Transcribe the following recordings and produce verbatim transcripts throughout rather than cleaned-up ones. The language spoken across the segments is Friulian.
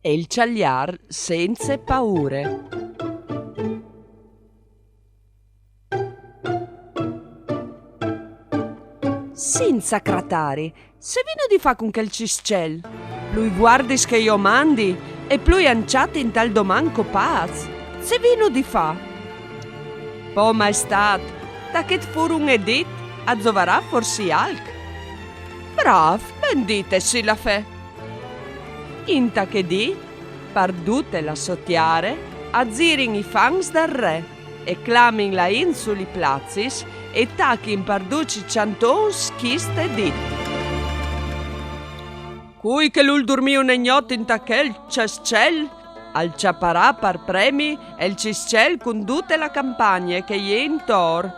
E il cjagliâr cence paure. Sint, sacratari, ce vino di fâ cun chel cjiscjel? Plui vuardis che jo mandi e plui ancjati intal doman copâts. Ce vino di fâ? Po maestât, tachêt fûr un edit, al zovarà forsi alc. Brâf, ben dit, e sì la fe. Inta chê dì, par dute la sô tiare, a zirin i fans dal re e clamin la int su lis placis e tachin par ducj i cjantons chist edit. Cui che al vûl durmî une gnot inta chel cjiscjel, al cjaparà par premi il cjiscjel cun dute la campagne che e je intor.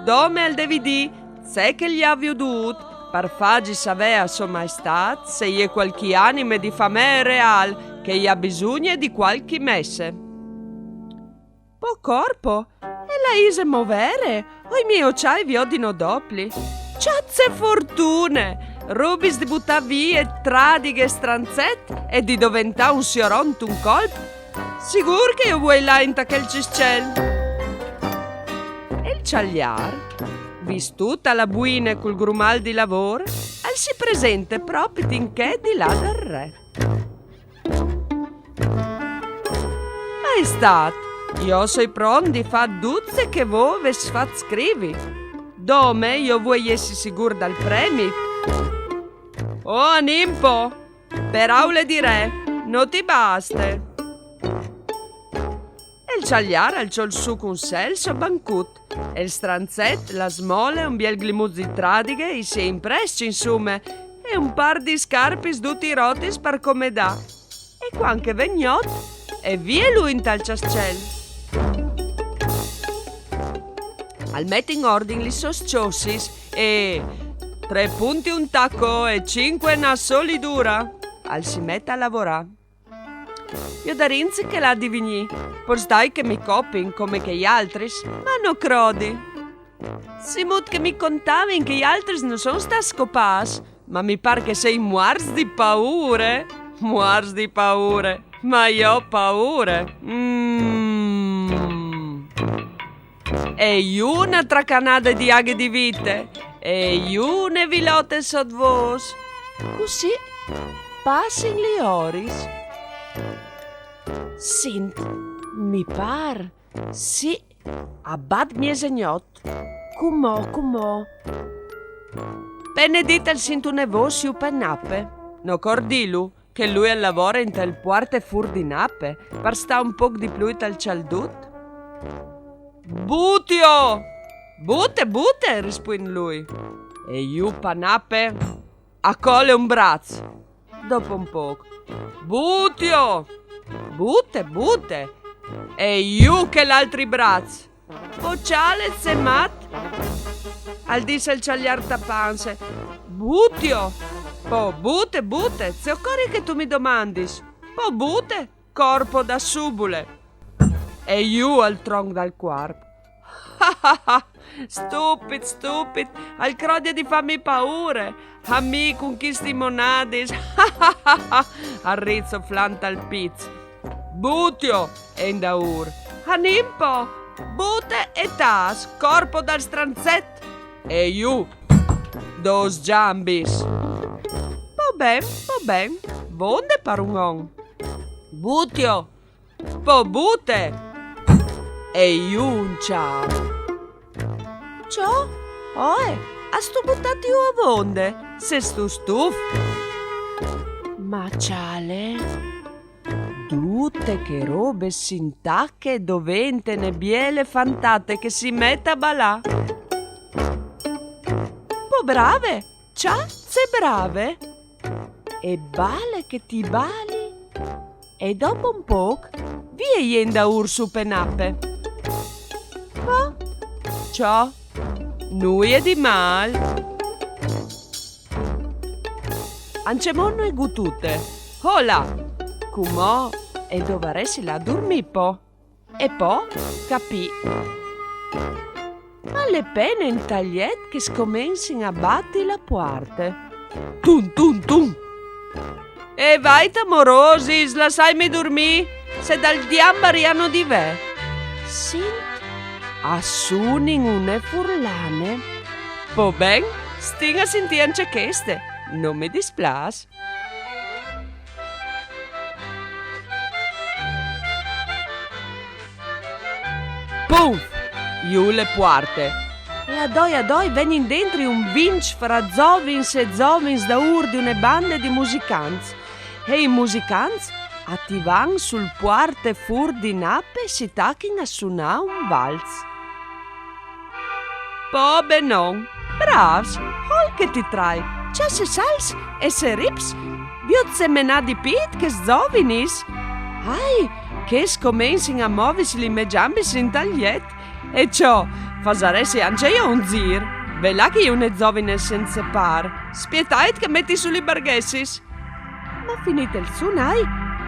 Dome al devi dî ce che al à viodût, par fâgji savê a sô maestât se e je cualchi anime di famee reâl che e à bisugne di cualchi messe. Po corpo, e la ise movere, o i miei ocjâi viodino dopli. Cjat ce fortune! Robis di butâ vie tradighe e stranzet e di doventâ un sioron intun colp. Sigûr che jo vuei lâ inta chel cjiscjel. E il cjagliâr, vistût a la buine cul grumâl di lavôr, al si presente propit in chê di là dal re. Maestât, jo o soi pront di fâ dut ce che vô o vês fat scrivi. Dome jo o vuei jessi sigûr dal premi. Oh, anìn po! Peraule di re, no ti baste? E il cjagliâr al cjol sù cun se il so bancut, e il stranzet, la smole, un biel glimuç di tradighe, i siei imprescj, insume, e un pâr di scarpis dutis rotis par comedâ. E cuant che e ven gnot, e vie lui intal cjiscjel. Al met in ordin lis sôs cjossis e trê punti un taco e cinque na solidura. Al si met a lavorâ. Viodarìn ce che al à di vignî. Pues dai che mi copin come chei altris, ma no crodi. Simût che mi contavin che i altris no son stâts copâts, ma mi pâr che a sein muarts di paure. Muarts di paure. Ma jo paure. Mm. E jù na tracanade di aghe di vite, e jù une vilote sot vôs. Cussì a passin lis oris. Sint, mi pâr, sì, a bat miezegnot. Cumò, cumò. Pene dit al sint une vôs jù pe nape. No cor dîlu che lui al lavore intal puarte fûr di nape, par stâ un pôc di plui tal cjaldut? Butio! Bute, bute, al rispuint lui. E jù pe nape, a cole un braç. Dopo un pôc. Butio! Bute, bute! E jù chel altri braç. Po cjale ce mat! Al dîs il cjagliâr tapanse. Butio! Po bute, bute, ce ocori che tu mi domandis? Po bute, corpo da subule! E jù al tronc dal cuarp. Stupit, stupit, al crodi di fâmi paure. A mi cun chestis monadis. Al rît soflant tal piç. Butio! E indaûr. Anìn po! Bute e tâs, corpo dal stranzet! E jù! Dôs gjambis! Po ben, po ben, vonde par un om. Butio! Po bute! E jù un cjâf! Ciò? Oe, âstu butât jù avonde? Sêstu stuf? Ma cjale, dute chê robe si intache e dovente une biele fantate che si met a balâ. Po brave, cjâf ce brave! E bale che ti bali. E dopo un pôc, vie jê indaûr sù pe nape. Po? Ciò? Nuie di mâl. Ancjemò une gutute. Hola! Cumò e dovaressi lâ a durmî po. E po, capît. Al è pene intal jet che a scomencin a bati la puarte. Tum, tum, tum! E vait, morosis, lassaitmi durmî, se dal diambar i à no di vê. Sint, a sunin une furlane. Po ben, stin a sintî ancje cheste, no mi displâs. Puf! Jù le puarte. E adoi adoi vegnin dentri un vinç fra zovins e zovins daûr di une bande di musicants. E i musicants a tivan sul puarte fûr di nape e si tachin a sunâ un vals. Po benon, brâfs, hol che ti trai, cjase sals e serips, viôt ce menâ di pît chês zovinis. Ai, che scomensin a movisi li mê zambis intal jet. E ciò, fasaressi ancje jo un zîr. Ve là che e je une zovine cence pâr. Spietait che e meti sù li barghessis. Ma finît il sunâi,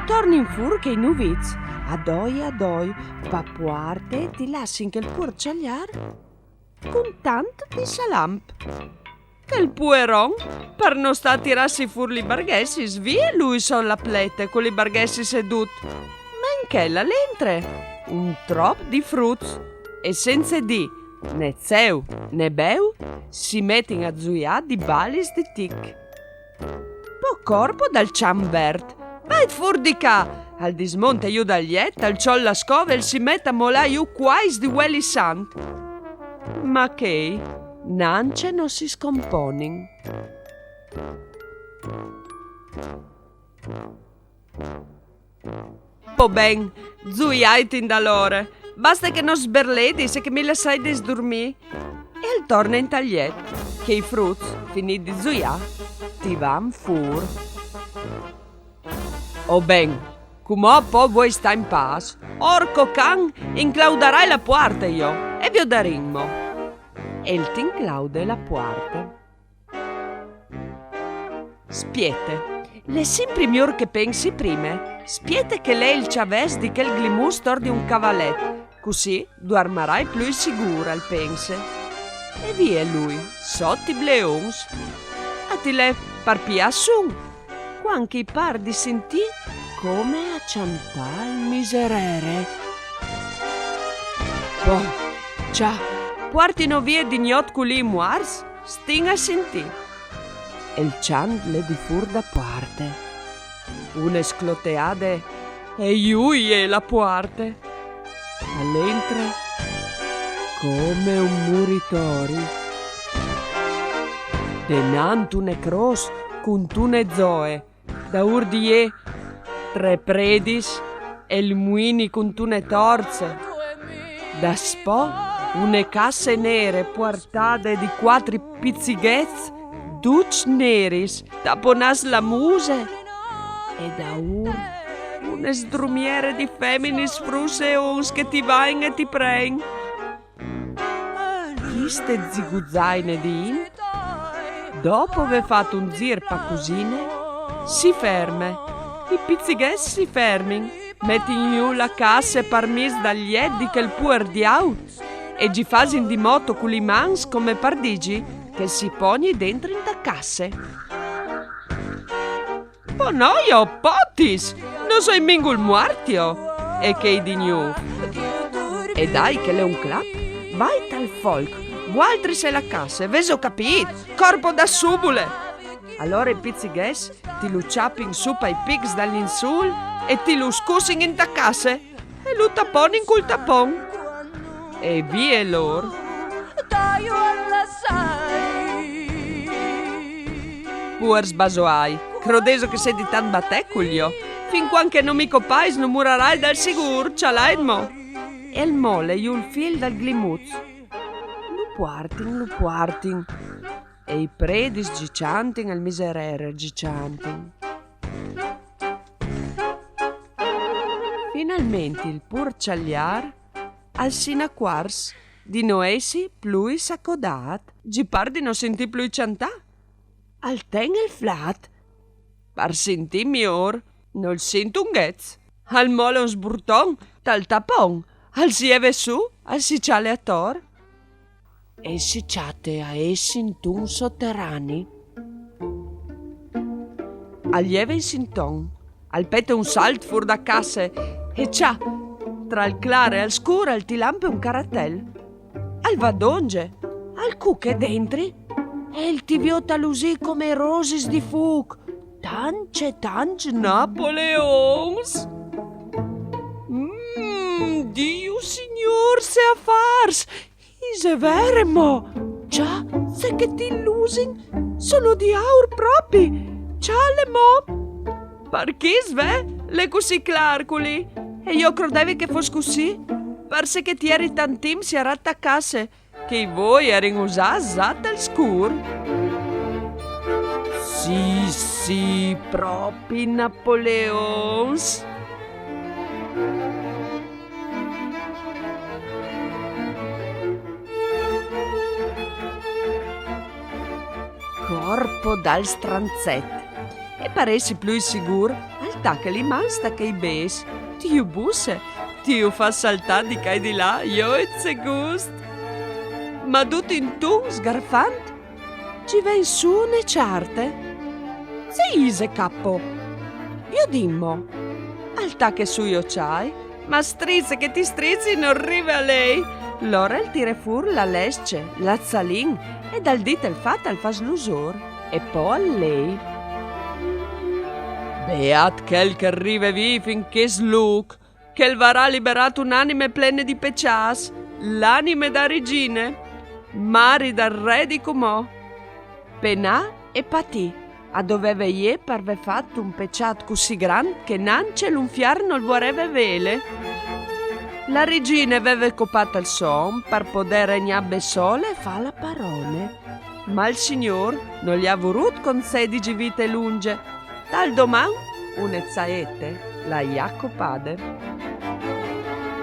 tornin fûr chei nuvits, adoi adoi, pa puarte, ti lassin chel puar cjaliâr cun tant di salamp. Chel puaron, par no stâ a tirâsi fûr li barghessis, vie lui sot la plete cu li barghessis e dut. Ma in chê là al entre un trop di fruts e cence dî né ceu né beu si metin a zuiâ di balis di tic. Po corpo dal cjan vert: «Vait fûr di ca!» Al dismonte jù dal jet, al cjol la scove e al si met a molâ jù cuais di vueli sant. Ma chei nancje no si scomponin. Po ben, zuiait indalore, baste che no sberledis e che mi lassaidis durmî. E al torne intal jet, che i fruts, finît di zuiâ, ti van fûr. O ben, cumò po vuei stâ in pâs, orco can, inclaudarai la puarte jo, e viodarìn mo. E al ti inclaude la puarte. Spiete. Al è simpri miôr che pensi prime. Spiete che lei il cjavès di chel glimuç tor di un cavalet. Cussì duarmarai plui sigûr, al pense. E vie lui, sot i bleons. A ti lè par piâ sun, cuant che i pâr di sintî come a cjantâ il miserere. Boh, cjà, puartino vie di gnot culì i muarts? Stin a sintî. E il cjant al è di fûr da puarte. Une scloteade e jù e je la puarte. Al entre come un muritori. Denant une crôs cuntune zoe, daûr di jê trê predis e il muini cuntune torce. Daspò une casse nere puartade di cuatri pizighets, ducj neris, taponâts la muse. E daûr une sdrumiere di feminis fruts e ons che ti vain e ti prein. Cheste ziguzaine di int, dopo vê fat un zîr pa cusine, si ferme. I pizighets si fermin, metin jù la casse par mieç dal jet di chel puar diaul e gji fasin di moto cu li mans come par dîgji che si pogni dentri inta casse. Po no, jo, potis! No soi mingul muart jo! E chei di gnûf. E dai, che al è un clap, vait tal folk, vualtris e la casse, vêso capît? Corpo da subule! Alore i pizighets ti lu cjapin sù pai pics dal insûl e ti lu scussin inta casse. E lu taponin cul tapon. E vie lôr. Puars basoâi, crodêso che sedi tant batecul jo? Fin cuant che no mi copais no murarai dal sigûr, cjalait mo. E al mole jù il fîl dal glimuç. Lu puartin, lu puartin. E i predis gji cjantin, e il miserere gji cjantin. Finalmentri il puar cjaliâr al si inacuars di no jessi plui sacodât. Gji pâr di no sintî plui cjantâ. Al ten il flât. Par sintî miôr, nol sint un ghec. Al mole un sburton tal tapon, al si jeve sù, al si cjale ator. E si cjate a jessi intun soterani. Al jeve in sinton, al pete un salt fûr da casse e cià, tra il clâr e il scûr al ti lampe un caratel. Al va dongje, al cuche dentri e il ti viôt a lusî come rosis di fûc, tancj e tancj Napoleons. Mm, Diu Signôr, ce afârs! Ise vere mo! Cià, ce che ti lusin, sono di aur propi! Cjale mo! Par chest, ve, al è cussì clâr culì. E jo o crodevi che al fos cussì, parcè che ti jeri tant timp sierât ta casse, che i voi a jerin usâts za tal scûr. Sì, sì, propi Napoleons. Corpo dal stranzet. E par jessi plui sigûr, al tache lis mans ta chei bêçs, ti ju busse, ti ju fâs saltâ di ca e di là, jo, e ce gust! Ma dut intun, sgarfant, ci ven sù une çarte. Ce ise, capo? Viodìn mo. Al tache sù i ocjâi, ma strize che ti strizi no rive a lei. Lore al tire fûr la lesce, la çalin, e dal dit al fat al fâs lusôr, e po al lei. Beât chel che al rive vîf in chest lûc, che al varà liberât une anime plene di pecjâts, l'anime da regjine, mari dal re di cumò. Penâ e patî a doveve jê par vê fat un pecjât cussì grant che nancje l'infier nol voreve vêle. La regjine e veve copât il sonm par podê regnâ bessole e fâ la parone. Ma il Signôr nol à vurût concediji vite lungje. Tal doman une saete le à copade.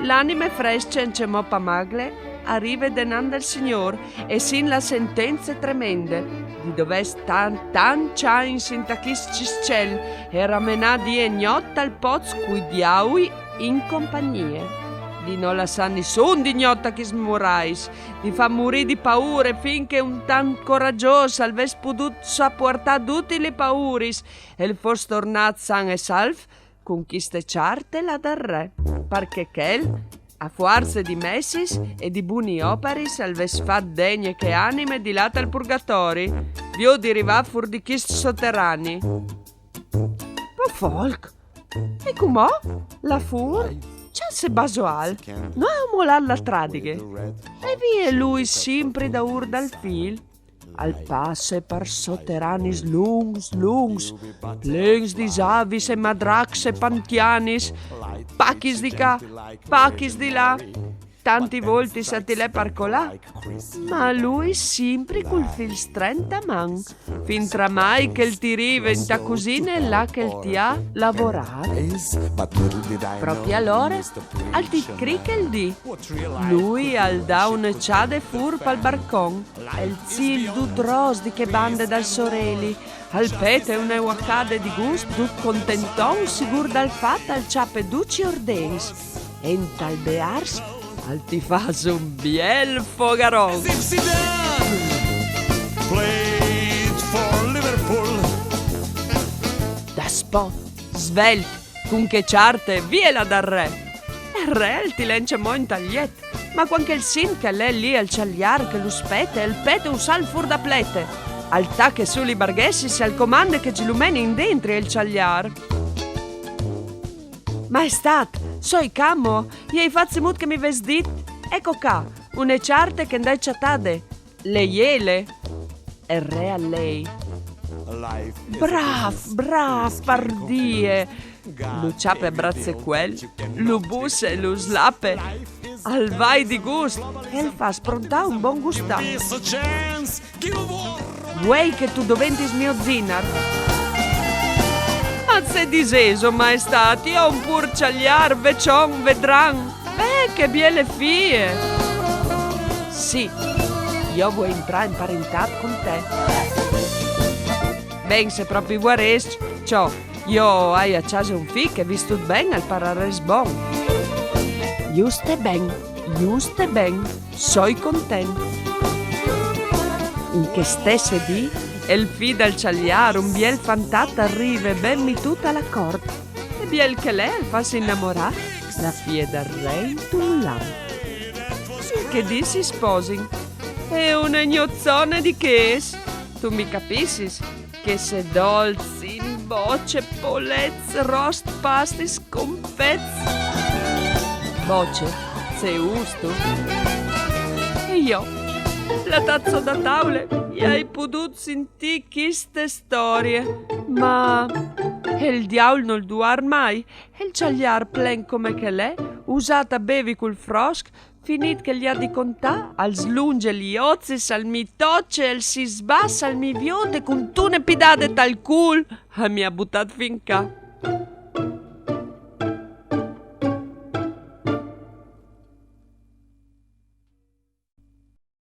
L'anime frescje, encjemò pa magle, e rive denant dal Signôr e sint la sentence tremende di dovê stâ tancj agns inta chist cjiscel e ramenâ dì e gnot tal poç cui diaui in compagnie, di no lassâ nissun di gnot ta chis murais, di fâ murî di paure fin che un tant coragjôs al ves podût sopuartâ dutis lis pauris e al fos tornât san e salf cun chiste çarte là dal re, parcè che chel, a fuarce di messis e di bunis oparis, al ves fat degne chê anime di lâ tal purgatori, viôt di rivâ fûr di chist soterani. Po folc! E cumò? Là fûr? Cià ce basoâl! No à molât la tradighe. E vie lui simpri daûr dal fîl. Al passe par soteranis luncs, luncs, plens di savis e madracs e pantianis, pachis di ca, pachis di là. Tantis voltis al è lât par colâ, ma lui simpri cul fîl strent a man, fintremai che al ti rive inta cusine là che al ti à lavorât. Propi alore al ti criche il dì. Lui al dà une çade fûr pal barcon. E il cîl dut ros di chê bande dal soreli, al pete une uacade di gust, dut contenton, sigûr dal fat, al cjape ducj i ordens. E intal beârs al ti fâs un biel fogaron. Daspò, svelt, cun chê çarte, vie là dal re. E il re al ti lè encjemò intal jet. Ma cuant che al sint che al è li al cjaliâr che lu spete, al pete un salt fûr da plete. Al tache sù lis barghessis e al comande che i lu menin dentri il cjaliâr. Maestât, soi ca mo, i ai fat cemût che mi vês dit. Eco ca, une çarte che 'nd ai cjatade. Leiele. E il re al lei. Brâf, brâf, pardie! Lu cjape a bracecuel, lu busse, lu slape, al vai di gust e al fâs prontâ un bon gustâ. Vuei che tu doventis gno zinar? Ma ce disêso, maestât, jo un pûr cjaliâr, vecjon, vedran. Beh, ce biele fie! Sì, jo vuei intrâ in parentât cun te. Ben, se propi vuarês, ciò, jo o ai a cjase un fi che vistût ben al pararès bon. Juste ben, juste ben, soi content. In chê stesse dì, E il fi dal cjaljar, un biel fantat, al rive ben mitût a la cort. E biel che lê al fâs inamorâ la fie dal re intun lamp. Il che dì si sposin. E une gnozzone di chês, tu mi capissis, che se dolzin, boce, polets, rost, pastis, confets. Boce, ce ûstu? E jo, platât sot de taule, i ai podût sintî cheste storie. Ma e il diaul nol duar mai, e il cjaljar plen come che l'è, usât a bevi cul frosc, finît che gli à di contâ, al slunge li ocis, al mi toce, al si sbassa, al mi viôt e cuntune pidade tal cûl al mi à butât fin ca.